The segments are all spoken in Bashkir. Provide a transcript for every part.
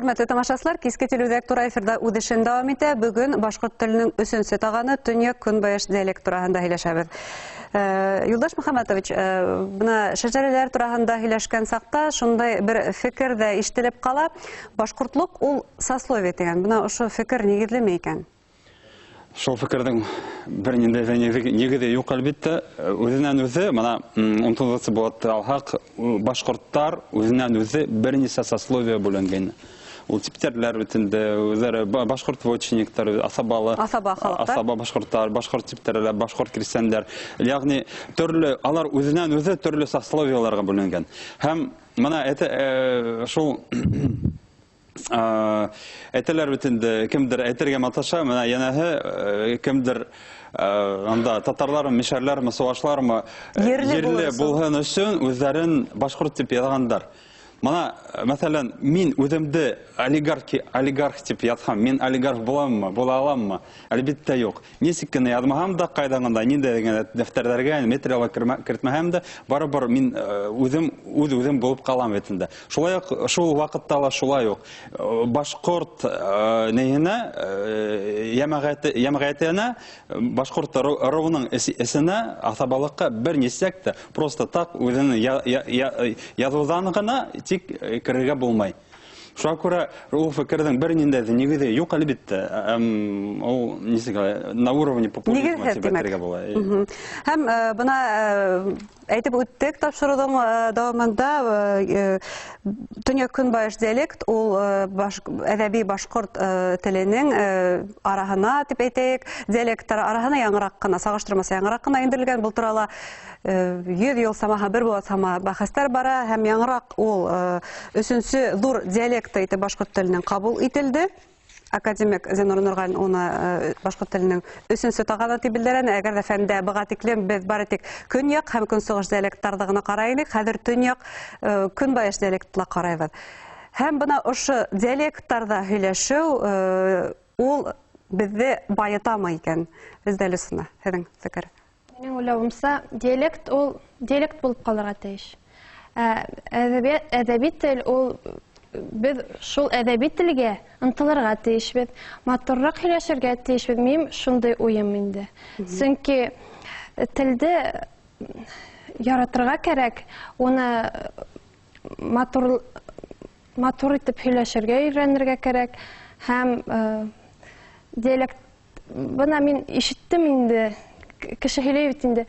Хөрмәтле тамашасылар, киске телеүҙәк тура эфирҙа үҙ эшен дауам итә. Бөгөн башҡорт теленең өсөнсө тағаны төньяҡ-көнбайыш диалект тураһында һөйләшәбеҙ. Юлдаш Мөхәммәтович, бына шәжәрәләр тураһында һөйләшкән саҡта шундай бер фекер ҙә ишетелеп ҡала. Башҡортлоҡ ул сословие тигән. Бына ошо фекер нигеҙлеме икән? Шул фекерҙең бер ниндәй ҙә нигеҙе юҡ, әлбиттә. Үҙенән үҙе, бына, ун туғыҙынсы быуатты алһаҡ, башҡорттар үҙенән үҙе бер нисә сословие бүленгән. Ул типтәрләр бит инде, үҙҙәре башҡорт вотчинниктар, асабалы, Асаба халыҡтар. Асаба башҡорттар, башҡорт типтәрләр, башҡорт крестьяндәр. Ягъни төрлө, алар үҙенән үҙе төрлө сословияларға бүленгән. Һәм бына это шул әйтәләр бит инде, кемдер әйтергә маташа, бына йәнәһе, кемдер, анда татарлармы, мишәрләрме, сувашлармы, Ерле ерле булыр өсөн. булһын өсөн үҙҙәрен башҡорт тип яҙғандар. Бына, мәҫәлән, мин үҙемде олигарх тип яҙһам, мин олигарх буламмы, була аламмы? Әлбиттә юҡ. Нисек кенә яҙмаһам да, ҡайҙан ғына, ниндәй генә дәфтәрҙәргә, метрияла кертмәһәм дә, барыбер мин үҙем, үҙ үҙем булып ҡалам бит инде. Шулай уҡ, шул ваҡытта ла шулай уҡ. Башҡорт нейенә йәмәғәтенә, башҡорт ырыуының эсенә аҫабалыҡҡа бер нисәк тә просто так үҙен яҙыуҙан ғына тик керергә булмай. Шуға күрә ул фекерҙең бер ниндәй ҙә нигеҙе юҡ, әлбиттә. Ул нисек әле, на уровне популизма Нигеҙһеҙ, тип тимәк. әйтергә була. Һәм бына әйтеп үттек тапшырыуҙың дауамында төньяҡ-көнбайыш диалект ул әҙәби башҡорт теленең араһына тип әйтәйек, диалекттар араһына яңыраҡ ҡына, сағыштырмаса яңыраҡ ҡына индерелгән. Был турала 100 йыл самаһы бер быуат сама бәхәстәр бара, һәм яңыраҡ ул өсөнсө ҙур диалект итеп башҡорт теленең ҡабул ителде. Академик Зиннур Нурғалин уны башҡорт теленең өсөнсө тағаны тип белдерә. Әгәр ҙә фәндә быға тиклем беҙ бары тик көньяҡ һәм көнсығыш диалекттарҙы ғына ҡарай инек, хәҙер төньяҡ көнбайыш диалектла ҡарайбыҙ. Һәм бына ошо диалекттарҙа һөйләшеү ул беҙҙе байытамы икән? Резеда Илесовна, һеҙҙең фекер? Минең уйлауымса, диалект ул диалект булып ҡалырға тейеш. Әҙәби тел ул, беҙ шул әҙәби телгә ынтылырға тейешбеҙ, матурыраҡ һөйләшергә тейешбеҙ. Минең шундай уйым инде. Сөнки телде яратырға кәрәк, уны матур итеп һөйләшергә өйрәнергә кәрәк. Һәм диалект, бына мин ишеттем инде, кеше һөйләй бит инде,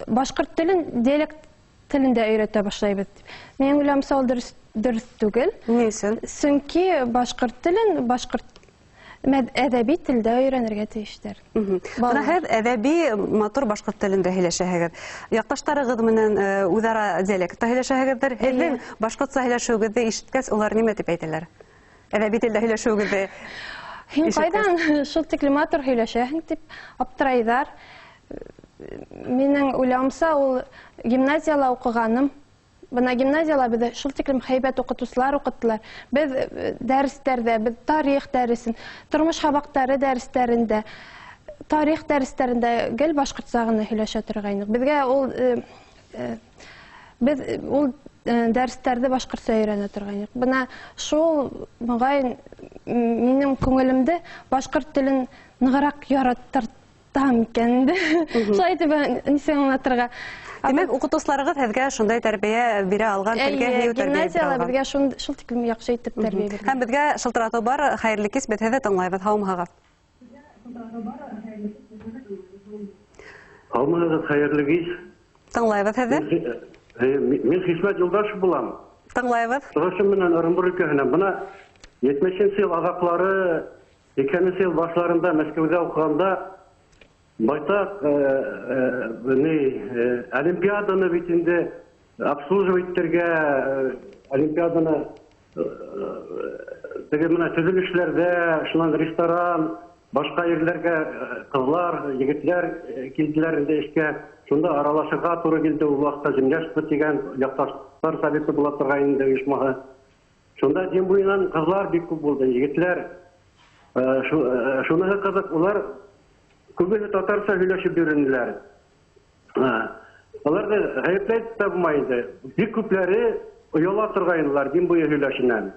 башҡорт телен диалект телендә өйрәтә башлайбыҙ тип. Минең уйлауымса, ул дөрөҫ түгел. Ни өсөн? Сөнки башҡорт телен башҡорт әҙәби телдә өйрәнергә тейештәр. Бына һеҙ әҙәби матур башҡорт телендә һөйләшәһегеҙ. Яҡташтарығыҙ менән үҙ-ара диалектта һөйләшәһегеҙҙер. Һеҙҙең башҡортса һөйләшеүегеҙҙе ишеткәс, улар нимә тип әйтәләр? Әҙәби телдә һөйләшеүегеҙҙе Һин ишеткәс. ҡайҙан шул тиклем матур һөйләшәһең тип аптырайҙар. Минең уйлауымса, ул гимназияла уҡығаным. Бына гимназияла беҙҙе шул тиклем һәйбәт уҡытыусылар уҡыттылар. Беҙ дәрестәрҙә, беҙ тарих дәресен, тормош һабаҡтары дәрестәрендә, тарих дәрестәрендә гел башҡортса ғына һөйләшә торғайныҡ. Беҙгә ул беҙ ул дәрестәрҙе башҡортса өйрәнә торғайныҡ. Бына шул моғайын минең күңелемде башҡорт телен нығыраҡ яраттыртам икән инде. Шулай итеп, нисек аңлатырға? Тимәк, уҡытыусыларығыҙ һеҙгә шундай тәрбиә бирә алған, Эйе, телгә һөйөү тәрбиә бирә гимназияла алған. беҙгә шул тиклем яҡшы итеп тәрбиә биргән. Һәм беҙгә шылтыратыу бар, хәйерле кис, беҙ һеҙҙе тыңлайбыҙ. Һаумыһығыҙ. Һаумыһығыҙ, хәйерле кис. Тыңлайбыҙ һеҙҙе. Мин Хисмәт Юлдашев булам. Тыңлайбыҙ. Тығышы менән Ырымбур өлкәһенән. Бына етмешенсе йыл аҙаҡлары, һикһәненсе йыл башларында Мәскәүҙә уҡығанда байтаҡ олимпиаданы бит инде обслуживать итергә, олимпиаданы теге менә төҙөлөшләрҙә, шунан ресторан, башҡа ерләргә ҡыҙлар, егетләр килделәр инде эшкә. Шунда аралашырға тура килде. Ул ваҡытта земляшество тигән яҡташтар советы була торған инде ойошмаһы. Шунда дем буйынан ҡыҙлар бик күп булды, егетләр. Шуныһы ҡыҙыҡ, улар күбеһе татарса һөйләшеп йөрөнөләр. Уларҙы ғәйепләй тә булмай инде. Бик күпләре ояла торғайнылар дин буйы һөйләшенән.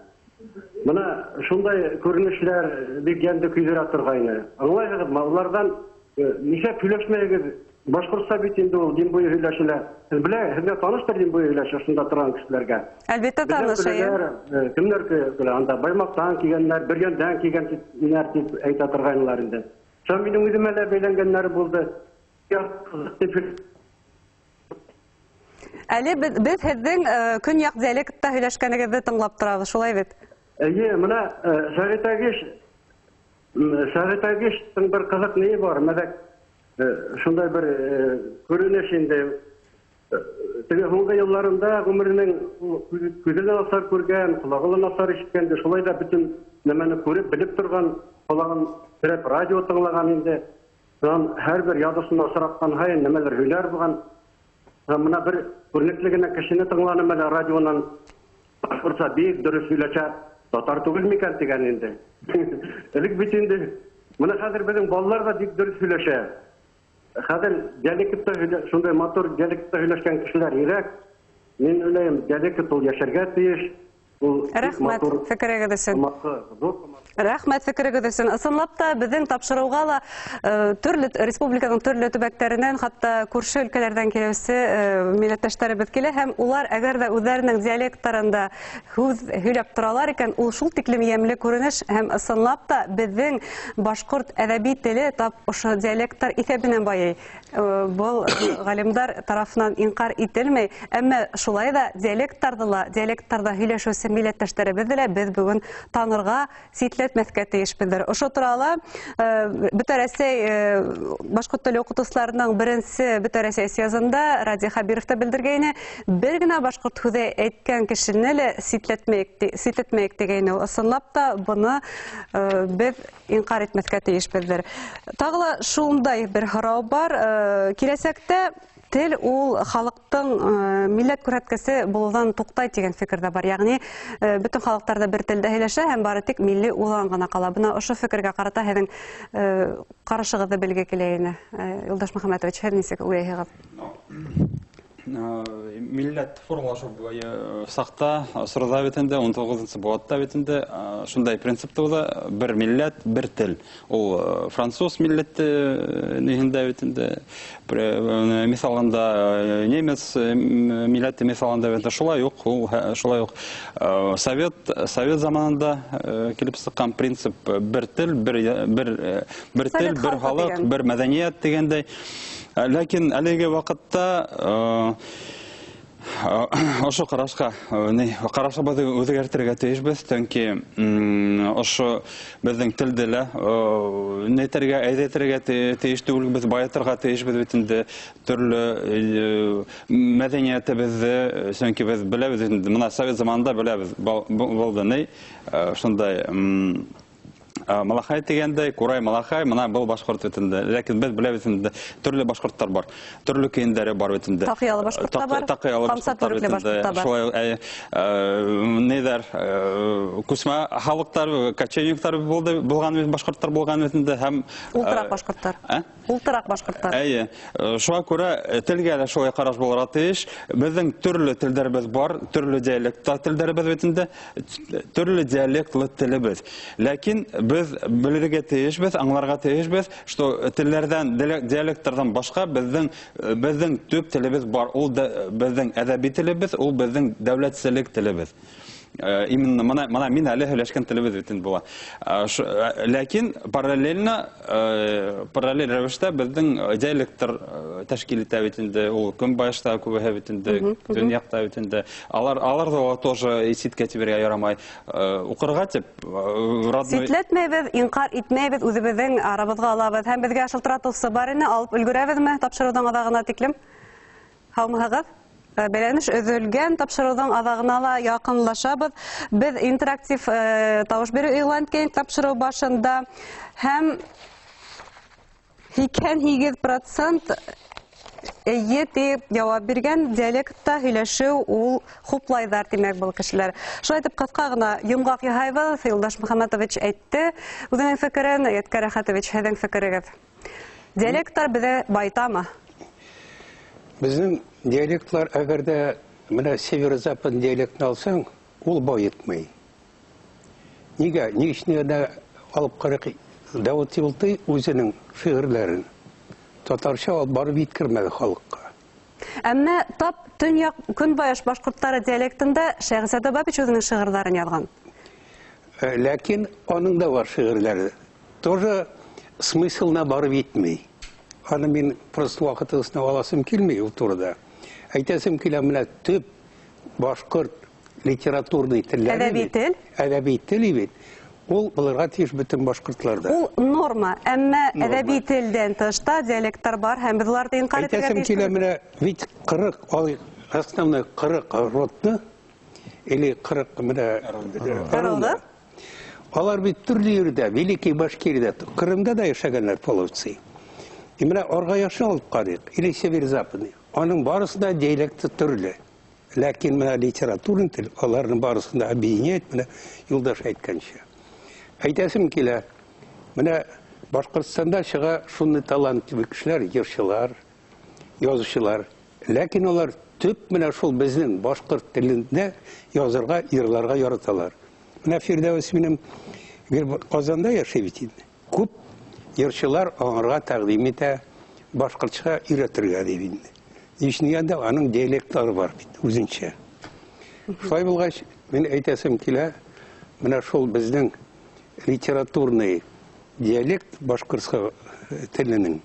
Бына шундай күренешләр бик йәнде көйҙөрә торғайны. Аңлайһығыҙмы? Уларҙан нишләп һөйләшмәйһегеҙ? Башҡортса бит инде ул дин буйы һөйләшелә. Һеҙ белә, һеҙгә таныштыр дин буйы һөйләшә шунда торған кешеләргә. Әлбиттә таныш, әйе. Кемдәр көлә? Анда Баймаҡтан килгәндәр, Бөрйәндән килгәндәр тип әйтә торғайнылар инде. Шул минең үҙемә лә бәйләнгәндәре булды. Әле беҙ һеҙҙең көньяҡ диалектта һөйләшкәнегеҙҙе тыңлап торабыҙ, шулай бит? Эйе, мына Сәғит Агиштың бер ҡыҙыҡ ни бар, мәҙәк шундай бер күренеш инде. Теге һуңғы йылларында ғүмеренең күҙе лә насар күргән, ҡолағы ла насар ишеткән, шулай ҙа бөтөн нәмәне күреп, белеп торған, ҡолағын терәп радио тыңлаған инде. Шунан һәр бер яҙыусыны осратҡан һайын нәмәлер һөйләр булған. Мына бер күренекле генә кешене тыңланым әле радионан. Башҡортса бик дөрөҫ һөйләшә, татар түгел микән тигән инде. Элек бит инде. Мына хәҙер беҙҙең балалар ҙа бик дөрөҫ һөйләшә. Хәҙер диалектта шундай матур диалектта һөйләшкән кешеләр һирәк. Мин уйлайым, диалект ул йәшәргә тейеш. Рәхмәт фекерегеҙ өсөн. Рәхмәт фекерегеҙ өсөн. Ысынлап та беҙҙең тапшырыуға ла төрлө республиканың төрлө төбәктәренән, хатта күрше өлкәләрҙән килеүсе милләттәштәребеҙ килә һәм улар әгәр ҙә үҙҙәренең диалекттарында һүҙ һөйләп торалар икән, ул шул тиклем йәмле күренеш һәм ысынлап та беҙҙең башҡорт әҙәби теле тап ошо диалекттар иҫәбенән байый. Был ғалимдар тарафынан инҡар ителмәй, әммә шулай ҙа диалекттарҙы ла, диалекттарҙа һөйләшеүсе милләттәштәребеҙҙе лә беҙ бөгөн танырға, ситләтмәҫкә тейешбеҙҙер. Ошо турала Бөтә Рәсәй башҡорт теле уҡытыусыларының беренсе Бөтә Рәсәй съезында Радий Хәбиров та белдергәйне, бер генә башҡорт һүҙе әйткән кешене лә ситләтмәйек тигәйне. Ысынлап та быны беҙ инҡар итмәҫкә тейешбеҙҙер. Тағы ла шундай бер һорау бар. Киләсәктә тел ул халыҡтың милләт күрһәткесе булыуҙан туҡтай тигән фекер ҙә бар. Йәғни бөтөн халыҡтар ҙа бер телдә һөйләшә һәм бары тик милли уҙан ғына ҡала. Бына ошо фекергә ҡарата һеҙҙең ҡарашығыҙҙы белге килә ине. Юлдаш Мөхәммәтович, һеҙ нисек уйлайһығыҙ? Милләт формалашыу саҡта, осорҙа бит инде, ун туғыҙынсы быуатта бит инде, шундай принцип тыуҙы: бер милләт, бер тел. Ул француз милләте ниһендә бит инде, миҫалында, немец милләте миҫалында бит инде, шулай уҡ, ул шулай уҡ совет заманында килеп сыҡҡан принцип: бер тел, бер тел, бер халыҡ, бер мәҙәниәт тигәндәй. Ләкин әлеге ваҡытта ошо ҡарашҡа, ни, ҡарашыбыҙҙы үҙгәртергә тейешбеҙ, сөнки ошо беҙҙең телде лә нәйтергә, әйҙәтергә тейеш түгелбеҙ, байытырға тейешбеҙ бит инде төрлө мәҙәниәтебеҙҙе, сөнки беҙ беләбеҙ инде, мына совет заманында беләбеҙ, булды ни, шундай Малахай тигәндәй, Курай Малахай, мына был башҡорт бит инде. Ләкин беҙ беләбеҙ инде, төрлө башҡорттар бар, төрлө кейемдәре бар бит инде. Таҡыялы башҡорттар бар, таҡыялы ҡамса башҡорттар бит төрөклө инде. Башҡорттар бар. Шулай, ниҙәр, күсмә халыҡтар, кочевниктар булды, булған бит, башҡорттар булған бит инде һәм, Ултыраҡ башҡорттар. Ә? Ултыраҡ башҡорттар. Әйе. Шуға күрә телгә лә шулай ҡараш булырға тейеш. Беҙҙең төрлө телдәребеҙ бар, төрлө диалектта телдәребеҙ бит инде, төрлө диалектлы телебеҙ. Ләкин беҙ белергә тейешбеҙ, аңларға тейешбеҙ, что телдәрҙән, диалекттарҙан башҡа беҙҙең төп телебеҙ бар. Ул да беҙҙең әҙәби телебеҙ, ул беҙҙең дәүләтселек телебеҙ. Именно мына мин әле һөйләшкән телебеҙ бит инде була. Ләкин параллель рәүештә беҙҙең диалекттар тәшкил итә бит инде, ул көнбайышта күбеһе бит инде, төньяҡта бит инде. Алар да тоже ситкә тибергә ярамай. Уҡырға тип, родной Ситләтмәйбеҙ, инҡар итмәйбеҙ, үҙебеҙҙең арабыҙға алабыҙ. Һәм беҙгә шылтыратыусы бар ине, алып өлгөрәбеҙме тапшырыуҙың аҙағына тиклем? Һаумыһығыҙ? Бәйләнеш өҙөлгән, тапшырыуҙың аҙағына ла яҡынлашабыҙ. Беҙ интерактив тауыш биреү иғлан иткән тапшырыу башында һәм 88% эйе тип яуап биргән, диалектта һөйләшеү ул хуплайҙар, тимәк, был кешеләр. Шулай итеп, ҡыҫҡа ғына йомғаҡ яһайбыҙ. Юлдаш Мөхәммәтович әйтте үҙенең фекерен, Ядкәр Әхәтович, һеҙҙең фекерегеҙ. Диалекттар беҙҙе байтамы? Беҙҙең диалектлар, әгәр ҙә мына северо-запад диалектын алсаң, ул байытмай. Нигә? Ни өчен генә алып карыйк, Давыт Юлтый үзенең шигырьләрен татарча алып барып җиткермәде халыкка. Әмма тап төньяк көнбайыш башкортлары диалектында Шәехзада Бабич үзенең шигырьләрен язган. Ләкин аның да бар шигырьләре. Тоже смыслына барып җитми. Аны мин просто вакытыгызны аласым килми ул турыда. Әйтәсем килә, менә төп башкорт литературный телләре Әдәби бит, тел. Әдәби тел бит. Ул булырга тиеш бөтен башкортларда. Ул норма, әмма Норма. әдәби телдән тышта диалектлар бар һәм без уларны инкар итәргә Әйтәсем тиеш килә, түгел. менә бит 40 алыйк, основной 40 родны или 40 менә Ыруны. Алар бит төрле җирдә, Великий Башкириядә, Кырымда да яшәгәннәр половцы. И менә Аргаяшны алып карыйк, или Северо-Западный. Аның барысында диалекты төрле. Ләкин менә литературный тел аларның барысын да объединяет, менә Юлдаш әйткәнчә. Әйтәсем килә, менә Башкортстанда чыга шундый талантлы кешеләр, җырчылар, язучылар. Ләкин алар төп менә шул безнең башкорт телендә язырга, йырларга яраталар. Менә Фирдәвес минем бер Казанда яши бит инде. Күп җырчылар аңарга тәкъдим итә башкортча өйрәтергә дип инде. Ни өчен дигәндә, аның диалектлары бар бит үзенчә. Шулай булгач, мин әйтәсем килә, менә шул безнең литературный диалект башкортска теленең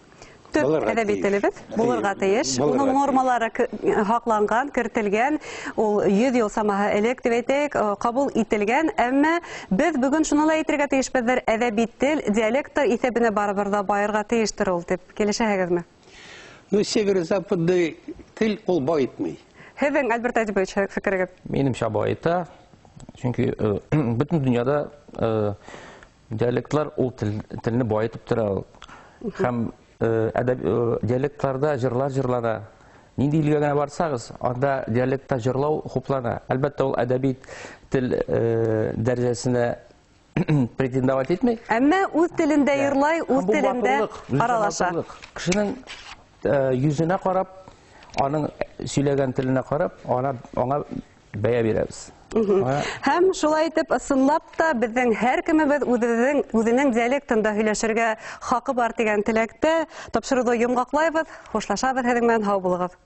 Төп булырга әдәби тиеш. телебез булырга тиеш. Булырга Уның тиеш. нормалары һакланган, кертелгән, ул 100 ел самаһы элек дип әйтәйек, кабул ителгән, әмма без бүген шуны ла әйтергә тиешбездер, әдәби тел диалекты иҫәбенә барыбер да байырға тиештер ул дип килешәһегеҙме? Ну, северо-западный тел ул байытмый. Һеҙҙең, Альберт Әдипович, фекерегеҙ? Минемсә байыта, чөнки бөтен дөньяда диалектлар ул телне байытып тора. Һәм әдәби диалектларда җырлар җырлана. Нинди илгә генә барсагыз, анда диалектта җырлау хуплана. Әлбәттә, ул әдәби тел дәрәҗәсенә претендовать итми. Әмма үз телендә йырлай, үз Һәм бу телендә матурлык, үзе аралаша. матурлык. Кешенең йөзенә карап, аның сөйләгән теленә карап, аңа бәя бирәбез. Һәм шулай итеп, ысынлап та беҙҙең һәр кемебеҙ үҙенең диалектында һөйләшергә хаҡы бар тигән теләктә тапшырыуҙы йомғаҡлайбыҙ, хушлашабыҙ һеҙҙең менән, һау булығыҙ.